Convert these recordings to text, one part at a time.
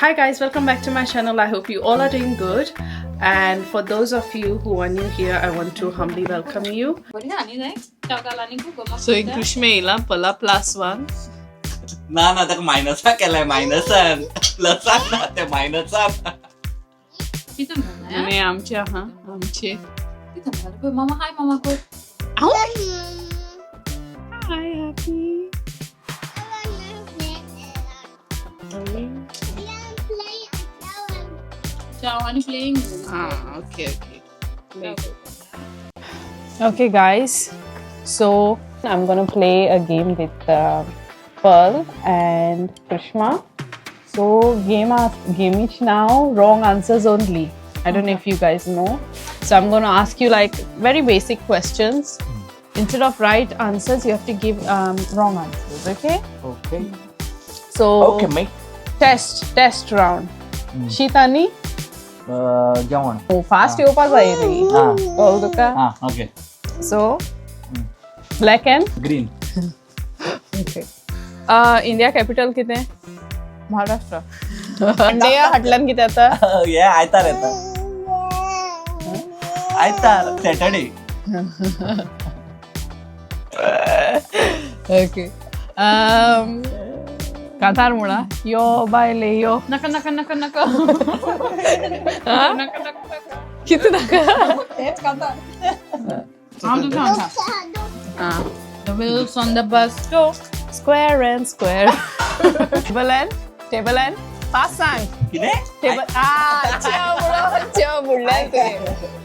Hi guys, welcome back to my channel. I hope you all are doing good. And for those of you who are new here, I want to humbly welcome you. So in Krishma येयला पला plus one. ना ना, ताका मायनसा केलाय, मायनसान, प्लसान ना, ते मायनसान. आनी आमचे आहा आमचे. मामा, हाय मामा कर. Hi happy. चाव आणि playing. Ah, okay. Okay, guys. So I'm gonna play a game with Pearl and Krishma. So game game now wrong answers only. I don't know if you guys know. So I'm gonna ask you like very basic questions. Instead of right answers, you have to give wrong answers. Okay. Okay. So okay May. Test round. Shitani, जेवण. Fast येवपा जाय रे. हा. कळ्ळें तुका? हा, okay. So, black and green. Okay. India capital कितें? Maharashtra. India हाटल्यान कितें जाता? हे आयतार येता, आयतार, सॅटर्डे. ओके. कांतार म्हणा यो बायले यो. नका नका नका नका नका नका. कितें नाका? तेच कांतार हांव तुका सांगता. The wheels on the bus go. Square and square. Table and table and fast सांग. कितें? टेबल आ च्या च्या म्हणल्यार तुवें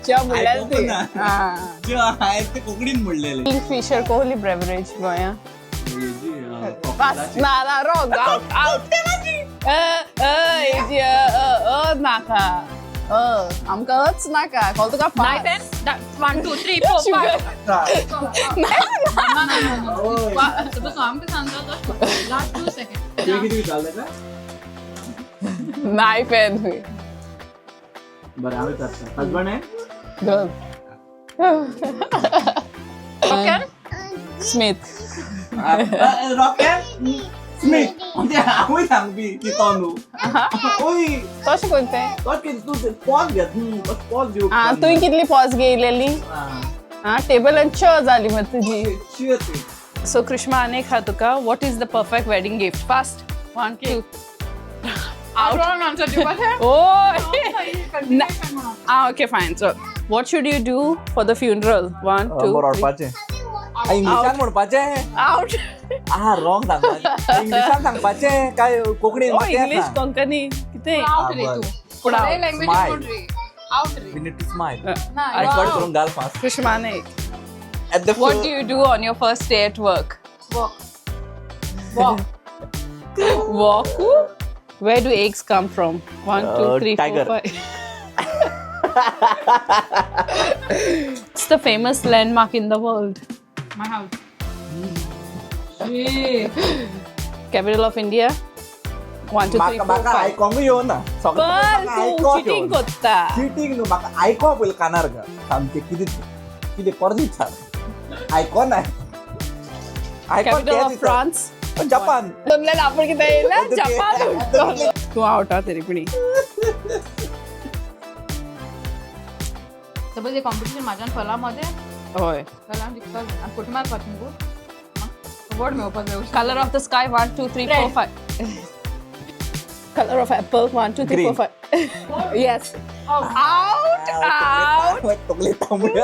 च्या म्हणल्यार आयकूंक तुवें. ना. आं. जे हांवें ते कोंकणीन म्हणलेले. किंगफिशर कोहली ब्रेवरेज गोंया. बस ना ना, रॉंग, आउट आउट. अ अ एजी अ अ नाका, अ आमकां अच नाका, कॉल तुका. Knife and 1 2 3 4 5. ना ना ना, सपोज आमकां सांगता लास्ट 2 सेकंड. तुवें कितें विचारलें का? नायफ एंड बरें, हांव विचारता. हजबंड आहे. Girl. Okay. Smith. Rock Smith म्हणजे हांवूय सांगपी की तो न्हू ओय. तशें कोण तें? तो कितें तूं पॉज घेत न्हू, पॉज घेवप. आं, तुवें कितली पॉज घेयलेली? आं, टेबल आनी च जाली मरे तुजी. सो कृष्मा, आनी एक आहा तुका. What is the perfect wedding gift? Fast, one two. Out. Wrong answer दिवपाचें. ओय. Ah, okay, fine. So, what should you do for the funeral? One, two, three. रडपाचें इंग्लिशान म्हणपाचें. Out. आ, रॉंग सांगपाचें, इंग्लिशान सांगपाचें काय कोंकणीन? Oh, English, Konkani. कितें? Out रे तू. पूण out. Language Smile. Out रे, आउट रे. We need to smile. ना. रेकॉर्ड करून घाल fast. Krishma Naik. At the What do you do on your first day at work? Walk walk. Walk. Where do eggs come from? One, two, three, four, Tiger. Five. It's the famous landmark in the world. My house. Capital of India. One, two, three, म्हाका four, म्हाका five. आयकोंकूय येवना. पण तूं cheating कोत्ता. Cheating न्हू, म्हाका आयको पयलीं कानार घाल सामकें. कितें कितें परत विचार, आयकोना. Capital of France. Japan. दोनल्यान आपण कितें येयलें जपान. तूं आवटा तरी पुणी. सपोज हे कॉम्पिटिशन म्हाज्यान फला मध्ये हय. जाल्यार हांव जिखतलें आनी फट मारपाचें न्हू, अवॉर्ड मेळोवपाक जाय. Colour of the sky, one two three four Red. Five. Colour of apple, one two three four Green. Five. Yes, out out. तकली तांबडी.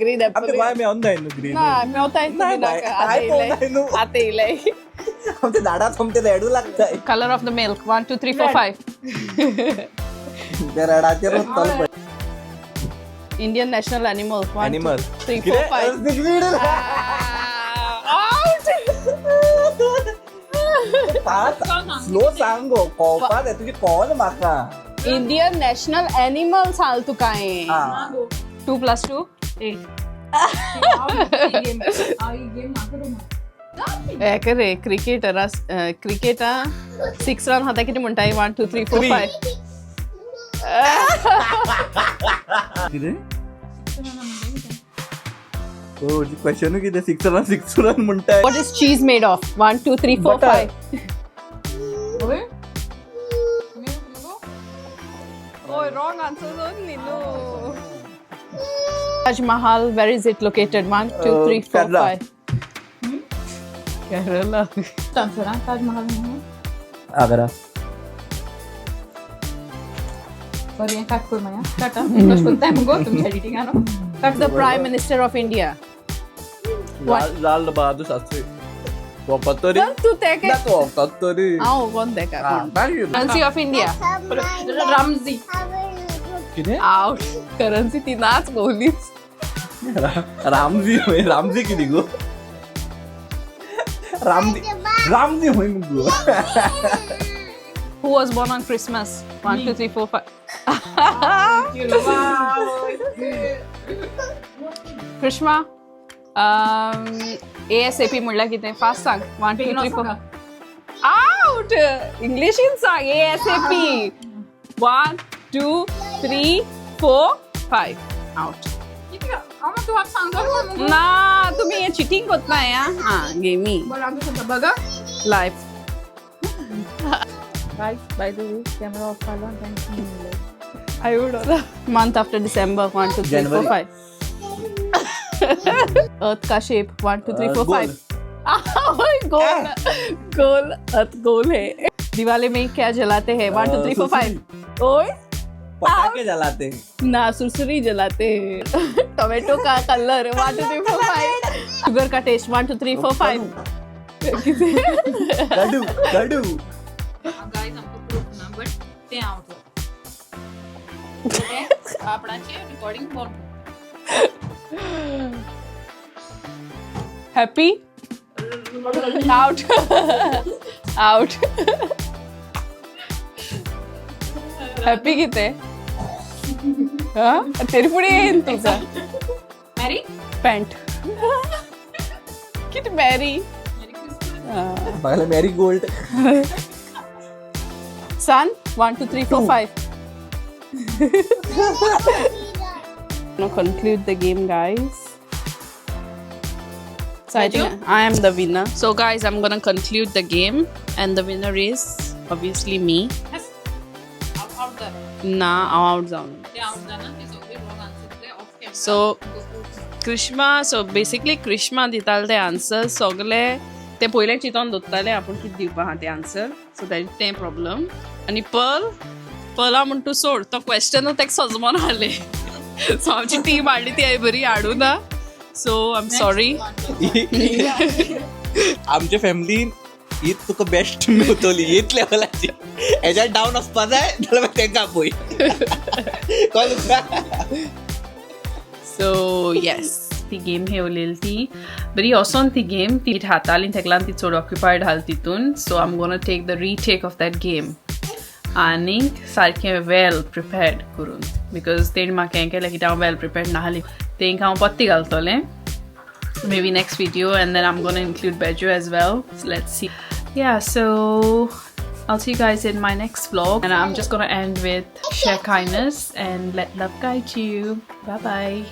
ग्रीन आमच्या एपल. गोंय मेळोन जाय न्हू ग्रीन. ना, मेवताय. नाही बाय, काय पळोवंक न्हू. आतां येयलें. आमच्या झाडात सोमते रेडू लागताय. Colour of the milk, one two three four Red. Five. ते रेडाचेर वचतलो पळय. Indian national animal, one animal. Three four five. Out. Slow सांग गो, कळपा जाय तुजी, कळना म्हाका. इंडियन नॅशनल एनिमल सांग तुका हांवें. आं. 2 प्लस 2 8. गेम म्हाका रू. हे रे, क्रिकेटरा क्रिकेटा सिक्स रन खाता कितें म्हणटा? One two three four Three. Five. कितें क्वेश्चन? कितें सिक्स रन, सिक्स रन म्हणटाय? What is cheese made of? One two three four Butter. Five. होय. Oh, wrong answers only. No. Taj Mahal, where is it located? 1, 2, 3, 4, Kerala. 5. Kerala. Answer हा ताजमहाल म्हणून. Agra. Sorry, हें काट कर माया काटा कशें करताय मुगो तुमच्या एडिटिंगान cut. The Prime Minister of India. Lal Bahadur Shastri. वखद तरी. तू ते ना, तो वखद तरी. हांव कोण तेका? Currency of India. Ramji. कितें? आवट. करन्सी ती नाच कोहलीच. रामजी खंय? रामजी कितें गो? रामजी, रामजी खंय मुगो? Who was born on Christmas? 1, 2, 3, 4, 5. Krishma, ASAP म्हणल्यार कितें? फास्ट सांग. 1, 2, 3, 4. आउट. इंग्लिशीन सांग. ASAP. 1, 2, 3, 4, 5. Out. हांव तूं आतां सांगतो मुगो. ना, तुमी हे चिटींग कोत्ताय. हा गेमी. बरं, आमकां सांगता बघा. Life. Guys, by the way, camera off जालो आनी तांकां I would month after December. 1, 2, 3, 4, January. 5. Earth का शेप. 1, 2, 3, 4, गोल. 5. गोल गोल. अर्थ गोल है. दिवाली में क्या जलाते हैं? 1, 2, 3, 4, 5. ओए. पटाखे जलाते हैं. ना, सुरसुरी जलाते हैं. टोमेटो का कलर. 1, 2, 3, 4, 5. शुगर का टेस्ट. 1, 2, 3, 4, 5. कडू कडू. गायज, आमकां प्रूफ ना, बट तें आवट आपणाचे रिकॉर्डिंग बंद. Happy. Out, out. Happy किती? हा तेरी फुडें येयन तुझा. मॅरी. पॅन्ट किती मॅरी. Merry Christmas. बघायला मॅरी गोल्ड. सन. 1, 2, 3, 4, 5. Conclude the game, guys. So I think I am the winner. So guys, I'm gonna conclude the game, and the winner is obviously me. Out जालें. Nah, I'm out zone. तें out जालें, ते सगळे wrong answer दिले of camera. So Krishma, so basically Krishma दिताले ते answer सगळे ते पयले चिंतोन दवरताले आपूण कितें दिवपा आहा ते आन्सर. सो that तें प्रॉब्लम. आनी पर्ल, पर्ला म्हण तूं सोड, तो क्वेश्चन ताका सजमोन आहले. सो आमची टीम हाडली ती हांवें बरी हाडूं ना. So I am sorry. आमच्या फॅमिलीन हीच तुका बेस्ट मेवतली, हीच लेवलाची. हेज्या डावन वचपा जाय जाल्यार मागीर तेंकां आपय. कळ्ळें तुका? सो येस, ती गेम हेवलेली ती बरी वचोन ती गेम ती हाताली, तेका लागून ती चड ऑक्युपायड आसली तितून. So I am gonna take the retake of that game आनीक सारकें वेल प्रिपेर्ड करून, because तेणी म्हाका हें केलें कित्याक हांव वेल प्रिपेर्ड नासली. तेंकां हांव पत्ती घालतलें maybe next video, and then I'm gonna include Beju as well. So let's see. Yeah, so I'll see you guys in my next vlog, and I'm just gonna end with share kindness and let love guide you. Bye bye.